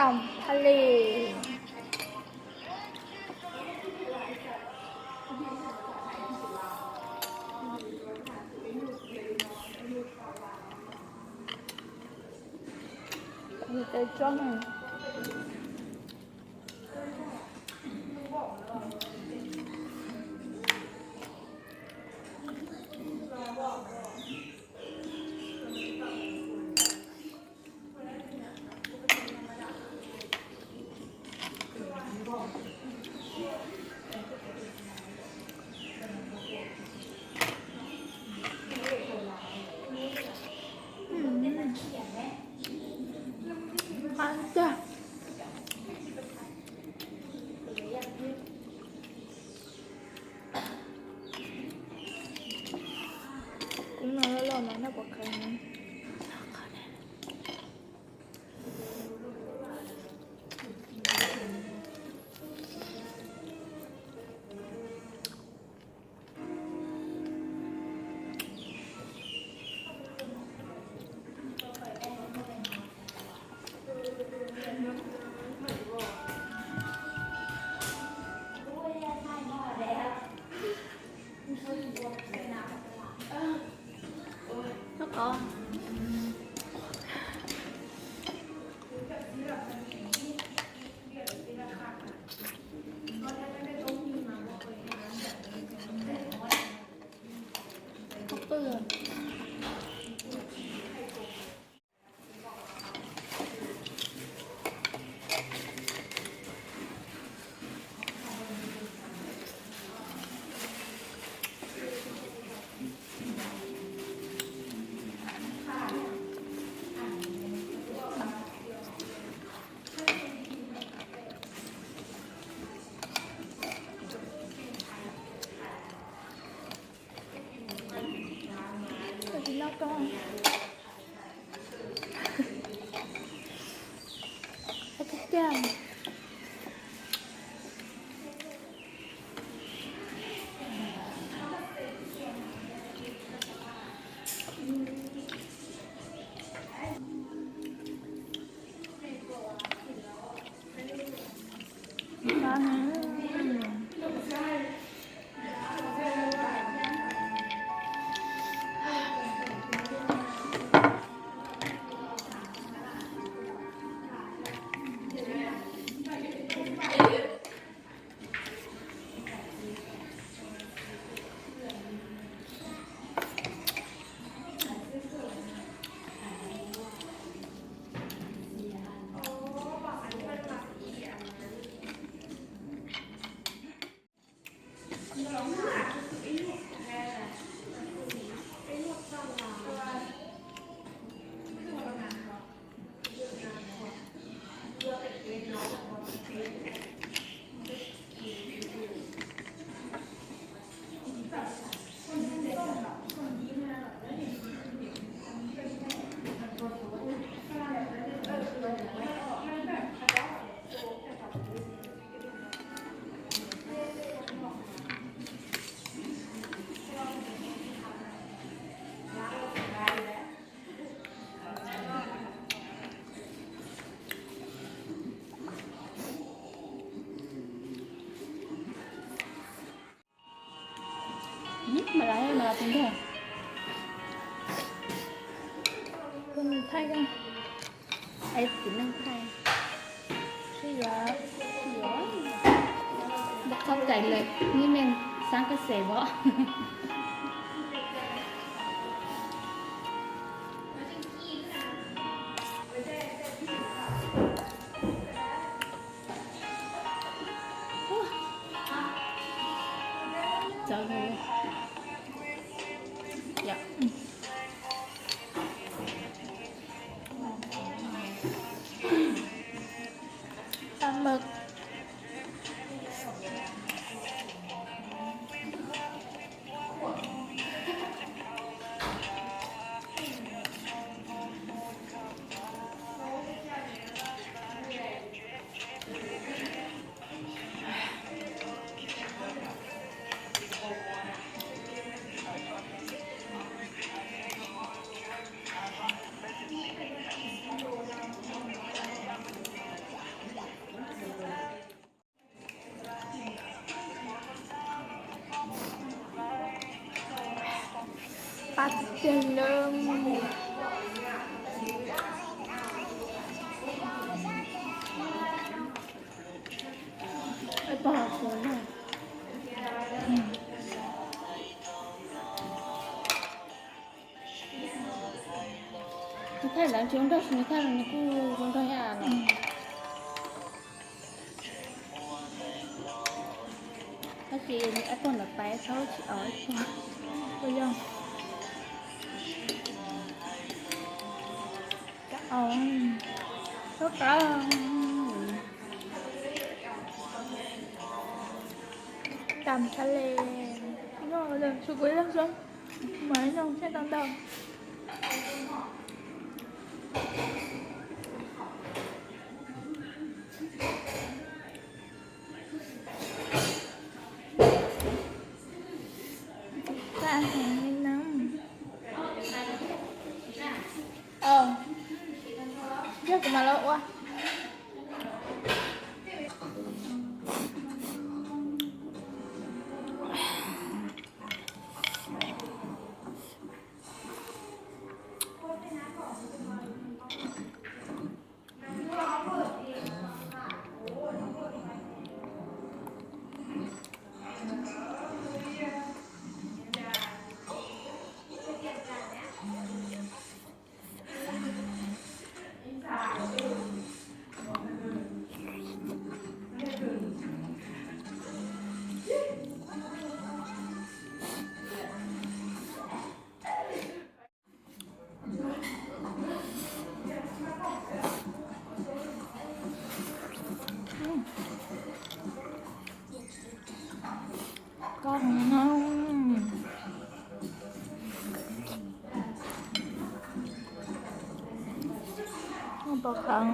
Tau thaj li. Tes tsob. Qab tiag. Kuv no loj loj mas noj puas khaws ne. Mas lawv mas los tus ntawd. Tus neeg thaij, es tus neeg thaij. Sib yuav, sib yuav. Ntaus qhov cais lawm, neb mej xaab koj xes vov. Qab tiag tiag li. Pog kuv na. Nws thaij lawv tsis zoo nraug, nws thaij los nws kuj zoo nraug thiab no. Tab sis nws ab tuag ntawm pais thaub tsis os ib tug. Ua yog kab os, thaub kab. Tam tas li, noj lawm, tshuav kuv ib leeg xwb, mas ib leeg thiaj tau ntau. Tag heev li na. Yog kuv mam los ua. Koj no, pom qhov.